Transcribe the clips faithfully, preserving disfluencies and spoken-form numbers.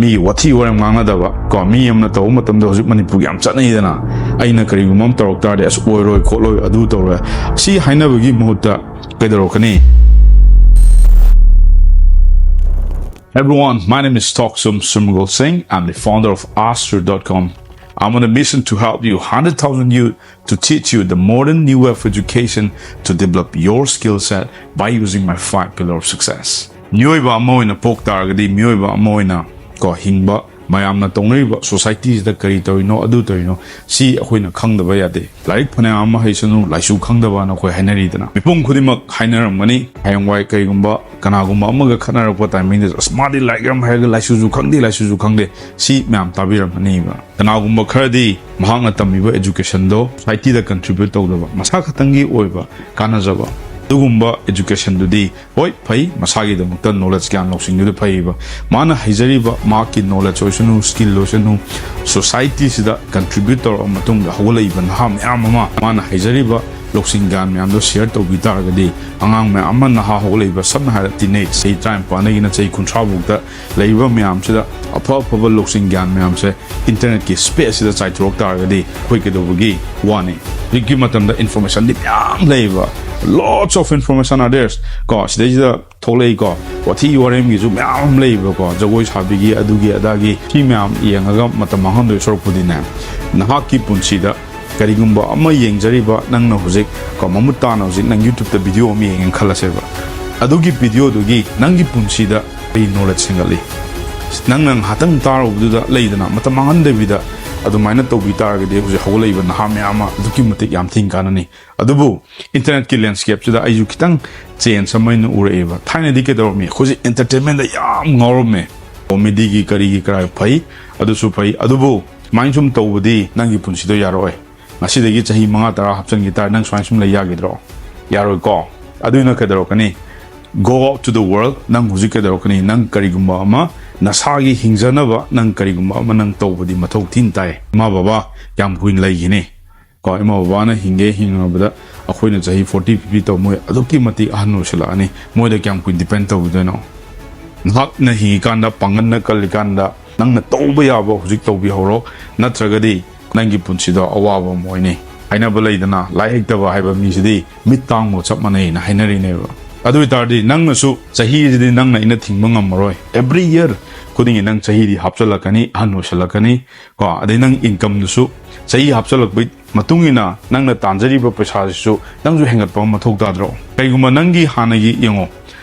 ꯃꯤ ꯋꯥꯊꯤ ꯋꯥꯔꯦꯝ ꯉꯥꯡꯅꯗꯕ ꯀꯣ, ꯃꯤ ꯑꯃꯅ ꯇꯧꯕ ꯃꯇꯝꯗ ꯍꯧꯖꯤꯛ ꯃꯅꯤꯄꯨꯔꯒꯤ ꯌꯥꯝ ꯆꯠꯅꯩꯗꯅ, "ꯑꯩꯅ ꯀꯔꯤꯒꯨꯝꯕ ꯑꯃ ꯇꯧꯔꯛ ꯇꯥꯔꯗꯤ ꯑꯁ ꯑꯣꯏꯔꯣꯏ ꯈꯣꯠꯂꯣꯏ ꯑꯗꯨ ꯇꯧꯔꯣꯏ", ꯁꯤ ꯍꯥꯏꯅꯕꯒꯤ ꯃꯍꯨꯠꯇ ꯀꯩꯗꯧꯔꯛꯀꯅꯤ? Everyone, my name is Toksum Sumrgol Singh. I'm the founder of Asur dot com. I'm on a mission to help you hundred thousand youth to teach you the modern new way of education to develop your skill set by using my five pillar of success. ꯃꯤꯑꯣꯏꯕ ꯑꯃ ꯑꯣꯏꯅ ꯄꯣꯛ ꯇꯥꯔꯒꯗꯤ, ꯃꯤꯑꯣꯏꯕ ꯑꯃ ꯑꯣꯏꯅ ꯀꯣ ꯍꯤꯡꯕ, ꯃꯌꯥꯝꯅ ꯇꯧꯅꯔꯤꯕ society ꯁꯤꯗ ꯀꯔꯤ ꯇꯧꯔꯤꯅꯣ, ꯑꯗꯨ ꯇꯧꯔꯤꯅꯣ, ꯁꯤ ꯑꯩꯈꯣꯏꯅ ꯈꯪꯗꯕ ꯌꯥꯗꯦ꯫ ꯂꯥꯏꯔꯤꯛ ꯐꯅꯌꯥꯝ ꯑꯃ ꯍꯩꯁꯅꯨ, ꯂꯥꯏꯁꯨ ꯈꯪꯗꯕꯅ ꯑꯩꯈꯣꯏ ꯍꯥꯏꯅꯔꯤꯗꯅ꯫ ꯃꯤꯄꯨꯝ ꯈꯨꯗꯤꯡꯃꯛ ꯍꯥꯏꯅꯔꯝꯒꯅꯤ, ꯍꯌꯦꯡꯋꯥꯏ ꯀꯔꯤꯒꯨꯝꯕ ꯀꯅꯥꯒꯨꯝꯕ ꯑꯃꯒ ꯈꯠꯅꯔꯛꯄ timing ꯗ, "ꯑꯁ, ꯃꯥꯗꯤ ꯂꯥꯏꯔꯤꯛ ꯌꯥꯝ ꯍꯩꯔꯒ ꯂꯥꯏꯁꯨꯁꯨ ꯈꯪꯗꯦ, ꯂꯥꯏꯁꯨꯁꯨ ꯈꯪꯗꯦ", ꯁꯤ ꯃꯌꯥꯝ ꯇꯥꯕꯤꯔꯝꯒꯅꯤꯕ꯫ ꯀꯅꯥꯒꯨꯝꯕ ꯈꯔꯗꯤ ꯃꯍꯥꯛꯅ ꯇꯝꯃꯤꯕ education ꯗꯣ society ꯗ contribute ꯇꯧꯗꯕ, ꯃꯁꯥ ꯈꯛꯇꯪꯒꯤ ꯑꯣꯏꯕ ꯀꯥꯟꯅꯖꯕ ꯑꯗꯨꯒꯨꯝꯕ education ꯗꯨꯗꯤ ꯍꯣꯏ, ꯐꯩ, ꯃꯁꯥꯒꯤꯗꯃꯛꯇ knowledge ꯒ꯭ꯌꯥꯟ ꯂꯧꯁꯤꯡꯗꯨꯗꯤ ꯐꯩꯕ꯫ ꯃꯥꯅ ꯍꯩꯖꯔꯤꯕ ꯃꯍꯥꯛꯀꯤ knowledge ꯑꯣꯏꯁꯅꯨ, skill ꯑꯣꯏꯁꯅꯨ, society ꯁꯤꯗ contribute ꯇꯧꯔꯕ ꯃꯇꯨꯡꯗ ꯍꯧꯒꯠꯂꯛꯏꯕ ꯅꯍꯥ ꯃꯌꯥꯝ ꯑꯃ ꯃꯥꯅ ꯍꯩꯖꯔꯤꯕ ꯂꯧꯁꯤꯡ ꯒ꯭ꯌꯥꯟ ꯃꯌꯥꯝꯗꯣ share ꯇꯧꯕꯤ ꯇꯥꯔꯒꯗꯤ, ꯑꯉꯥꯡ ꯃꯌꯥꯝ ꯑꯃ, ꯅꯍꯥ ꯍꯧꯒꯠꯂꯛꯏꯕ, ꯁꯝꯅ ꯍꯥꯏꯔꯕꯗ teenage, ꯆꯍꯤ ꯇꯔꯥꯅꯤꯄꯥꯟꯗꯒꯤꯅ ꯆꯍꯤ ꯀꯨꯟꯊ꯭ꯔꯥ ꯐꯥꯎꯗ ꯂꯩꯔꯤꯕ ꯃꯌꯥꯝꯁꯤꯗ ꯑꯐ ꯑꯐꯕ ꯂꯧꯁꯤꯡ ꯒ꯭ꯌꯥꯟ ꯃꯌꯥꯝꯁꯦ internet ꯀꯤ space ꯁꯤꯗ ꯆꯥꯏꯊꯣꯔꯛ ꯇꯥꯔꯒꯗꯤ ꯑꯩꯈꯣꯏ ꯀꯩꯗꯧꯕꯒꯤ ꯋꯥꯅꯤ? ꯍꯧꯖꯤꯛꯀꯤ ꯃꯇꯝꯗ information ꯗꯤ ꯃꯌꯥꯝ ꯂꯩꯌꯦꯕ, lots of information are there ꯀꯣ꯫ ꯁꯤꯗꯩꯁꯤꯗ ꯊꯣꯛꯂꯛꯏꯀꯣ, ꯋꯥꯊꯤ ꯋꯥꯔꯦꯝꯒꯤꯁꯨ ꯃꯌꯥꯝ ꯑꯃ ꯂꯩꯌꯦꯕꯀꯣ, ꯖꯒꯣꯏ ꯁꯥꯕꯤꯒꯤ, ꯑꯗꯨꯒꯤ ꯑꯗꯥꯒꯤ꯫ ꯁꯤ ꯃꯌꯥꯝ ꯌꯦꯡꯉꯒ ꯃꯇꯝ ꯃꯥꯡꯍꯟꯗꯣꯏ ꯁꯔꯨꯛꯄꯨꯗꯤꯅꯦ, ꯅꯍꯥꯛꯀꯤ ꯄꯨꯟꯁꯤꯗ ꯀꯔꯤꯒꯨꯝꯕ ꯑꯃ ꯌꯦꯡꯖꯔꯤꯕ ꯅꯪꯅ ꯍꯧꯖꯤꯛ ꯀꯣ, ꯃꯃꯨꯠ ꯇꯥꯅ ꯍꯧꯖꯤꯛ ꯅꯪ YouTube ꯇ video ꯑꯃ ꯌꯦꯡꯉꯦꯅ ꯈꯜꯂꯁꯦꯕ, ꯑꯗꯨꯒꯤ video ꯗꯨꯒꯤ ꯅꯪꯒꯤ ꯄꯨꯟꯁꯤꯗ ꯀꯔꯤ knowledge ꯍꯦꯟꯒꯠꯂꯤ? ꯅꯪꯅ ꯉꯥꯏꯍꯥꯛꯇꯪ ꯇꯥꯔꯨꯕꯗꯨꯗ ꯂꯩꯗꯅ, ꯃꯇꯝ ꯃꯥꯡꯍꯟꯗꯕꯤꯗ ꯑꯗꯨꯃꯥꯏꯅ ꯇꯧꯕꯤ ꯇꯥꯔꯒꯗꯤ ꯍꯧꯖꯤꯛ ꯍꯧꯒꯠꯂꯛꯏꯕ ꯅꯍꯥ ꯃꯌꯥꯝ ꯑꯃ ꯑꯗꯨꯛꯀꯤ ꯃꯇꯤꯛ ꯌꯥꯝ ꯊꯤꯅ ꯀꯥꯟꯅꯅꯤ꯫ ꯑꯗꯨꯕꯨ internet ꯀꯤ landscape ꯁꯤꯗ ꯑꯩꯁꯨ ꯈꯤꯇꯪ change ꯑꯃ ꯑꯩꯅ ꯎꯔꯛꯑꯦꯕ꯫ ꯊꯥꯏꯅꯗꯤ ꯀꯩꯗꯧꯔꯝꯃꯤ? ꯑꯩꯈꯣꯏꯁꯦ entertainment ꯗ ꯌꯥꯝ ꯉꯥꯎꯔꯝꯃꯦ꯫ Comedy ꯒꯤ ꯀꯔꯤꯒꯤ ꯀꯔꯥꯏ ꯐꯩ, ꯑꯗꯨꯁꯨ ꯐꯩ, ꯑꯗꯨꯕꯨ ꯁꯨꯃꯥꯏꯅ ꯁꯨꯝ ꯇꯧꯕꯗꯤ ꯅꯪꯒꯤ ꯄꯨꯟꯁꯤꯗ ꯌꯥꯔꯛꯑꯣꯏ꯫ ꯉꯁꯤꯗꯒꯤ ꯆꯍꯤ ꯃꯉꯥ ꯇꯔꯥ ꯍꯥꯞꯆꯤꯟꯈꯤ ꯇꯥꯔꯦ, ꯅꯪ ꯁꯨꯃꯥꯏꯅ ꯁꯨꯝ ꯂꯩ ꯌꯥꯈꯤꯗ꯭ꯔꯣ? ꯌꯥꯔꯣꯏꯀꯣ꯫ ꯑꯗꯨꯅ ꯀꯩꯗꯧꯔꯛꯀꯅꯤ? Go out to the world. ꯅꯪ ꯍꯧꯖꯤꯛ ꯀꯩꯗꯧꯔꯛꯀꯅꯤ? ꯅꯪ ꯀꯔꯤꯒꯨꯝꯕ ꯑꯃ ꯅꯁꯥꯒꯤ ꯍꯤꯡꯖꯅꯕ ꯅꯪ ꯀꯔꯤꯒꯨꯝꯕ ꯑꯃ ꯅꯪ ꯇꯧꯕꯗꯤ ꯃꯊꯧ ꯊꯤꯅ ꯇꯥꯏ꯫ ꯏꯃꯥ ꯕꯕꯥ ꯀꯌꯥꯝ ꯀꯨꯏꯅ ꯂꯩꯈꯤꯅꯤ? ꯀꯣ, ꯏꯃꯥ ꯕꯕꯥꯅ ꯍꯤꯡꯒꯦ ꯍꯤꯡꯉꯕꯗ ꯑꯩꯈꯣꯏꯅ ꯆꯍꯤ forty fifty ꯇꯧ, ꯃꯣꯏ ꯑꯗꯨꯛꯀꯤ ꯃꯇꯤꯛ ꯑꯍꯟ ꯑꯣꯏꯁꯤꯜꯂꯛꯑꯅꯤ꯫ ꯃꯣꯏꯗ ꯀꯌꯥꯝ ꯀꯨꯏꯅ depend ꯇꯧꯈꯤꯗꯣꯏꯅꯣ? ꯅꯍꯥꯛꯅ ꯍꯤꯡꯉꯤꯀꯥꯟꯗ, ꯄꯥꯡꯒꯜꯅ ꯀꯜꯂꯤꯀꯥꯟꯗ ꯅꯪꯅ ꯇꯧꯕ ꯌꯥꯕ ꯍꯧꯖꯤꯛ ꯇꯧꯕꯤꯍꯧꯔꯣ, ꯅꯠꯇ꯭ꯔꯒꯗꯤ ꯅꯪꯒꯤ ꯄꯨꯟꯁꯤꯗꯣ ꯑꯋꯥꯕ ꯑꯃ ꯑꯣꯏꯅꯤ꯫ ꯍꯥꯏꯅꯕ ꯂꯩꯗꯅ, ꯂꯥꯏ ꯍꯩꯇꯕ ꯍꯥꯏꯕ ꯃꯤꯁꯤꯗꯤ ꯃꯤꯠ ꯇꯥꯡꯕꯒ ꯆꯞ ꯃꯥꯟꯅꯩꯅ ꯍꯥꯏꯅꯔꯤꯅꯦꯕ꯫ ꯑꯗꯨ ꯑꯣꯏꯇꯥꯔꯗꯤ ꯅꯪꯅꯁꯨ ꯆꯍꯤꯁꯤꯗꯤ ꯅꯪꯅ ꯑꯩꯅ ꯊꯤꯡꯕ ꯉꯝꯃꯔꯣꯏ꯫ Every year ꯈꯨꯗꯤꯡꯒꯤ ꯅꯪ ꯆꯍꯤꯗꯤ ꯍꯥꯞꯆꯤꯜꯂꯛꯀꯅꯤ, ꯑꯍꯟ ꯑꯣꯏꯁꯜꯂꯛꯀꯅꯤ, ꯀꯣ, ꯑꯗꯩ ꯅꯪ incomeꯗꯨꯁꯨ ꯆꯍꯤ ꯍꯥꯞꯆꯤꯜꯂꯛꯄꯩ ꯃꯇꯨꯡ ꯏꯟꯅ ꯅꯪꯅ ꯇꯥꯟꯖꯔꯤꯕ ꯄꯩꯁꯥꯁꯤꯁꯨ ꯅꯪꯁꯨ ꯍꯦꯟꯒꯠꯄ ꯑꯃ ꯃꯊꯧ ꯇꯥꯗ꯭ꯔꯣ? ꯀꯩꯒꯨꯝꯕ ꯅꯪꯒꯤ ꯍꯥꯟꯅꯒꯤ, ꯌꯦꯡꯉꯣ,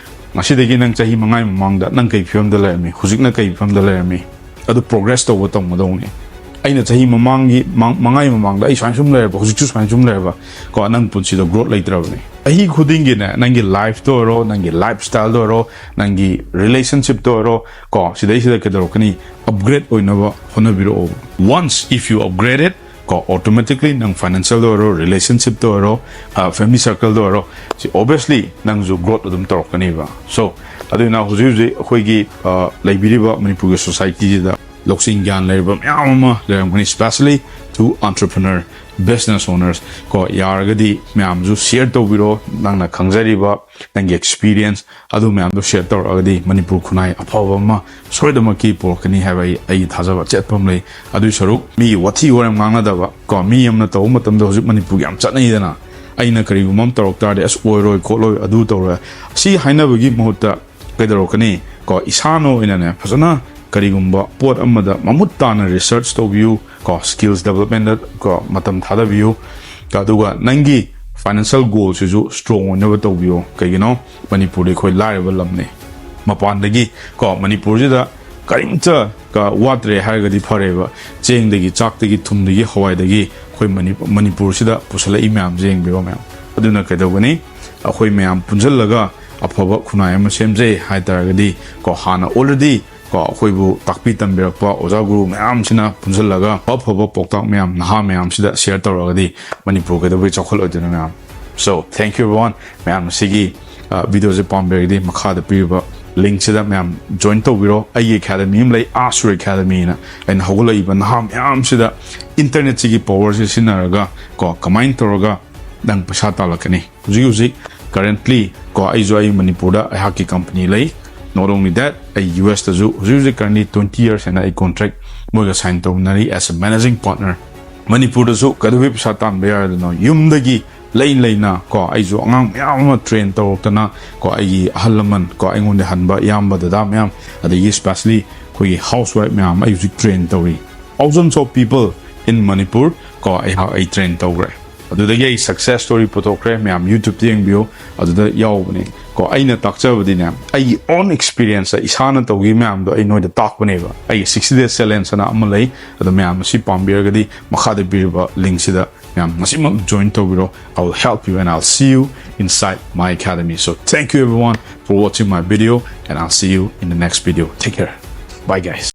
ꯉꯁꯤꯗꯒꯤ ꯅꯪ ꯆꯍꯤ ꯃꯉꯥꯒꯤ ꯃꯃꯥꯡꯗ ꯅꯪ ꯀꯩ ꯐꯤꯕꯝꯗ ꯂꯩꯔꯝꯃꯤ, ꯍꯧꯖꯤꯛꯅ ꯀꯩ ꯐꯤꯕꯝꯗ ꯂꯩꯔꯝꯃꯤ, ꯑꯗꯨ progress ꯇꯧꯕ ꯇꯝꯒꯗꯧꯅꯤ꯫ ꯑꯩꯅ ꯆꯍꯤ ꯃꯃꯥꯡꯒꯤ, ꯃꯃꯥꯡ-, ꯃꯉꯥꯒꯤ ꯃꯃꯥꯡꯗ ꯑꯩ ꯁꯨꯃꯥꯏꯅ ꯁꯨꯝ ꯂꯩꯔꯕ, ꯍꯧꯖꯤꯛꯁꯨ ꯁꯨꯃꯥꯏꯅ ꯁꯨꯝ ꯂꯩꯔꯕ, ꯀꯣ, ꯅꯪ ꯄꯨꯟꯁꯤꯗ growth ꯂꯩꯇ꯭ꯔꯕꯅꯤ꯫ ꯆꯍꯤ ꯈꯨꯗꯤꯡꯒꯤꯅꯦ, ꯅꯪꯒꯤ lifeꯇ ꯑꯣꯏꯔꯣ, ꯅꯪꯒꯤ lifestyleꯗ ꯑꯣꯏꯔꯣ, ꯅꯪꯒꯤ relationshipꯇ ꯑꯣꯏꯔꯣ, ꯀꯣ, ꯁꯤꯗꯩꯁꯤꯗ ꯀꯩꯗꯧꯔꯛꯀꯅꯤ? Upgrade ꯑꯣꯏꯅꯕ ꯍꯣꯠꯅꯕꯤꯔꯛꯑꯣ꯫ Once if you upgrade it, ꯀꯣ, automatically ꯅꯪ financialꯗ ꯑꯣꯏꯔꯣ, relationshipꯇ ꯑꯣꯏꯔꯣ, family circleꯗ ꯑꯣꯏꯔꯣ, ꯁꯤ obviously ꯅꯪꯁꯨ growth ꯑꯗꯨꯝ ꯇꯧꯔꯛꯀꯅꯦꯕ꯫ So, ꯑꯗꯨꯅ ꯍꯧꯖꯤꯛ ꯍꯧꯖꯤꯛ ꯑꯩꯈꯣꯏꯒꯤ, ꯑ, ꯂꯩꯕꯤꯔꯤꯕ ꯃꯅꯤꯄꯨꯔꯒꯤ societyꯁꯤꯗ ꯂꯧꯁꯤꯡ ꯒ꯭ꯌꯥꯟ ꯂꯩꯔꯕ ꯃꯌꯥꯝ ꯑꯃ ꯂꯩꯔꯝꯒꯅꯤ, especially to entrepreneur, business owners, ꯀꯣ, ꯌꯥꯔꯒꯗꯤ ꯃꯌꯥꯝꯁꯨ share ꯇꯧꯕꯤꯔꯣ꯫ ꯅꯪꯅ ꯈꯪꯖꯔꯤꯕ ꯅꯪꯒꯤ experience ꯑꯗꯨ ꯃꯌꯥꯝꯗꯣ share ꯇꯧꯔꯛꯑꯒꯗꯤ ꯃꯅꯤꯄꯨꯔ ꯈꯨꯟꯅꯥꯏ ꯑꯐꯕ ꯑꯃ ꯁꯣꯏꯗꯃꯛꯀꯤ ꯄꯨꯔꯛꯀꯅꯤ ꯍꯥꯏꯕ ꯑꯩ, ꯑꯩꯒꯤ ꯊꯥꯖꯕ ꯑꯆꯦꯠꯄ ꯑꯃ ꯂꯩ꯫ ꯑꯗꯨꯏ ꯁꯔꯨꯛ ꯃꯤ ꯋꯥꯊꯤ ꯋꯥꯔꯦꯝ ꯉꯥꯡꯅꯗꯕ, ꯀꯣ, ꯃꯤ ꯑꯃꯅ ꯇꯧꯕ ꯃꯇꯝꯗ ꯍꯧꯖꯤꯛ ꯃꯅꯤꯄꯨꯔꯒꯤ ꯌꯥꯝ ꯆꯠꯅꯩꯗꯅ, "ꯑꯩꯅ ꯀꯔꯤꯒꯨꯝꯕ ꯑꯃ ꯇꯧꯔꯛ ꯇꯥꯔꯗꯤ ꯑꯁ ꯑꯣꯏꯔꯣꯏ ꯈꯣꯠꯂꯣꯏ ꯑꯗꯨ ꯇꯧꯔꯣꯏ", ꯁꯤ ꯍꯥꯏꯅꯕꯒꯤ ꯃꯍꯨꯠꯇ ꯀꯩꯗꯧꯔꯛꯀꯅꯤ? ꯀꯣ, ꯏꯁꯥꯅ ꯑꯣꯏꯅꯅꯦ ꯐꯖꯅ ꯀꯔꯤꯒꯨꯝꯕ ꯄꯣꯠ ꯑꯃꯗ ꯃꯃꯨꯠ ꯇꯥꯅ research ꯇꯧꯕꯤꯌꯨ, ꯀꯣ, skills developmentꯗ, ꯀꯣ, ꯃꯇꯝ ꯊꯥꯗꯕꯤꯌꯨ, ꯀꯣ, ꯑꯗꯨꯒ ꯅꯪꯒꯤ financial goalꯁꯤꯁꯨ strong ꯑꯣꯏꯅꯕ ꯇꯧꯕꯤꯌꯨ꯫ ꯀꯩꯒꯤꯅꯣ? ꯃꯅꯤꯄꯨꯔꯗꯤ ꯑꯩꯈꯣꯏ ꯂꯥꯏꯔꯕ ꯂꯝꯅꯤ꯫ ꯃꯄꯥꯟꯗꯒꯤ, ꯀꯣ, ꯃꯅꯤꯄꯨꯔꯁꯤꯗ ꯀꯔꯤꯝꯇ, ꯀ-, ꯋꯥꯠꯇ꯭ꯔꯦ ꯍꯥꯏꯔꯒꯗꯤ ꯐꯔꯦꯕ, ꯆꯦꯡꯗꯒꯤ, ꯆꯥꯛꯇꯒꯤ, ꯊꯨꯝꯗꯒꯤ, ꯍꯋꯥꯏꯗꯒꯤ ꯑꯩꯈꯣꯏ ꯃꯅꯤ-, ꯃꯅꯤꯄꯨꯔꯁꯤꯗ ꯄꯨꯁꯜꯂꯛꯏ ꯃꯌꯥꯝꯁꯦ ꯌꯦꯡꯕꯤꯔꯣ ꯃꯌꯥꯝ꯫ ꯑꯗꯨꯅ ꯀꯩꯗꯧꯒꯅꯤ? ꯑꯩꯈꯣꯏ ꯃꯌꯥꯝ ꯄꯨꯟꯁꯤꯜꯂꯒ ꯑꯐꯕ ꯈꯨꯟꯅꯥꯏ ꯑꯃ ꯁꯦꯝꯖꯩ ꯍꯥꯏ ꯇꯥꯔꯒꯗꯤ, ꯀꯣ, ꯍꯥꯟꯅ already, ꯀꯣ, ꯑꯩꯈꯣꯏꯕꯨ ꯇꯥꯛꯄꯤ ꯇꯝꯕꯤꯔꯛꯄ ꯑꯣꯖꯥ ꯒꯨꯔꯨ ꯃꯌꯥꯝꯁꯤꯅ ꯄꯨꯟꯁꯤꯜꯂꯒ ꯑꯐ ꯑꯐꯕ ꯄꯥꯎꯇꯥꯛ ꯃꯌꯥꯝ ꯅꯍꯥ ꯃꯌꯥꯝꯁꯤꯗ share ꯇꯧꯔꯒꯗꯤ ꯃꯅꯤꯄꯨꯔ ꯀꯩꯗꯧꯕꯩ ꯆꯥꯎꯈꯠꯂꯣꯏꯗꯣꯏꯅꯣ ꯃꯌꯥꯝ? So, thank you everyone. ꯃꯌꯥꯝ ꯁꯤꯒꯤ, ꯑ, videoꯁꯦ ꯄꯥꯝꯕꯤꯔꯒꯗꯤ ꯃꯈꯥꯗ ꯄꯤꯔꯤꯕ linkꯁꯤꯗ ꯃꯌꯥꯝ join ꯇꯧꯕꯤꯔꯣ꯫ ꯑꯩꯒꯤ academy ꯑꯃ ꯂꯩ, ꯑꯥꯁꯨꯔ Academyꯅ꯫ ꯑꯩꯅ ꯍꯧꯒꯠꯂꯛꯏꯕ ꯅꯍꯥ ꯃꯌꯥꯝꯁꯤꯗ internetꯁꯤꯒꯤ powerꯁꯦ ꯁꯤꯖꯤꯟꯅꯔꯒ, ꯀꯣ, ꯀꯃꯥꯏꯅ ꯇꯧꯔꯒ ꯅꯪ ꯄꯩꯁꯥ ꯇꯥꯜꯂꯛꯀꯅꯤ? ꯍꯧꯖꯤꯛ ꯍꯧꯖꯤꯛ currently, ꯀꯣ, ꯑꯩꯁꯨ ꯑꯩ ꯃꯅꯤꯄꯨꯔꯗ ꯑꯩꯍꯥꯛꯀꯤ company ꯂꯩ, Not only that, ꯑꯩ ꯌꯨ ꯑꯦꯁꯇꯁꯨ ꯍꯧꯖꯤꯛ ꯍꯧꯖꯤꯛ currently twenty years ꯍꯥꯏꯅ ꯑꯩ contract ꯃꯣꯏꯒ sign ꯇꯧꯅꯔꯤ as a managing partner. ꯃꯅꯤꯄꯨꯔꯗꯁꯨ ꯀꯩꯗꯧꯕꯩ ꯄꯩꯁꯥ ꯇꯥꯟꯕ ꯌꯥꯔꯣꯏꯗꯣꯏꯅꯣ? ꯌꯨꯝꯗꯒꯤ ꯂꯩ ꯂꯩꯅ ꯀꯣ, ꯑꯩꯁꯨ ꯑꯉꯥꯡ ꯃꯌꯥꯝ ꯑꯃ train ꯇꯧꯔꯛꯇꯅ ꯀꯣ, ꯑꯩꯒꯤ ꯑꯍꯜ ꯂꯃꯟ ꯀꯣ, ꯑꯩꯉꯣꯟꯗ ꯍꯟꯕ ꯏꯌꯥꯝꯕ ꯗꯗꯥ ꯃꯌꯥꯝ, ꯑꯗꯒꯤ especially ꯑꯩꯈꯣꯏꯒꯤ housewife ꯃꯌꯥꯝ ꯑꯩ ꯍꯧꯖꯤꯛ train ꯇꯧꯔꯤ. Thousands of people in Manipur ꯀꯣ, ꯑꯩꯍꯥꯛ ꯑꯩ train ꯇꯧꯈ꯭ꯔꯦ. ꯑꯗꯨꯗꯒꯤ ꯑꯩ success story ꯄꯨꯊꯣꯛꯈ꯭ꯔꯦ, ꯃꯌꯥꯝ YouTube-ꯇ ꯌꯦꯡꯕꯤꯌꯨ, ꯑꯗꯨꯗ ꯌꯥꯎꯕꯅꯦ ꯀꯣ. ꯑꯩꯅ ꯇꯥꯛꯆꯕꯗꯤꯅꯦ, ꯑꯩꯒꯤ own experience, ꯏꯁꯥꯅ ꯇꯧꯈꯤꯕ ꯃꯌꯥꯝꯗꯣ ꯑꯩ ꯅꯣꯏꯗ ꯇꯥꯛꯄꯅꯦꯕ. ꯑꯩꯒꯤ sixty days challenge ꯑꯅ ꯑꯃ ꯂꯩ, ꯑꯗꯣ ꯃꯌꯥꯝ ꯃꯁꯤ ꯄꯥꯝꯕꯤꯔꯒꯗꯤ ꯃꯈꯥꯗ ꯄꯤꯔꯤꯕ link-ꯁꯤꯗ ꯃꯌꯥꯝ ꯉꯁꯤꯃꯛ join ꯇꯧꯕꯤꯔꯣ. I will help you and I'll see you inside my academy. So thank you everyone for watching my video, and I'll see you in the next video. Take care. Bye guys.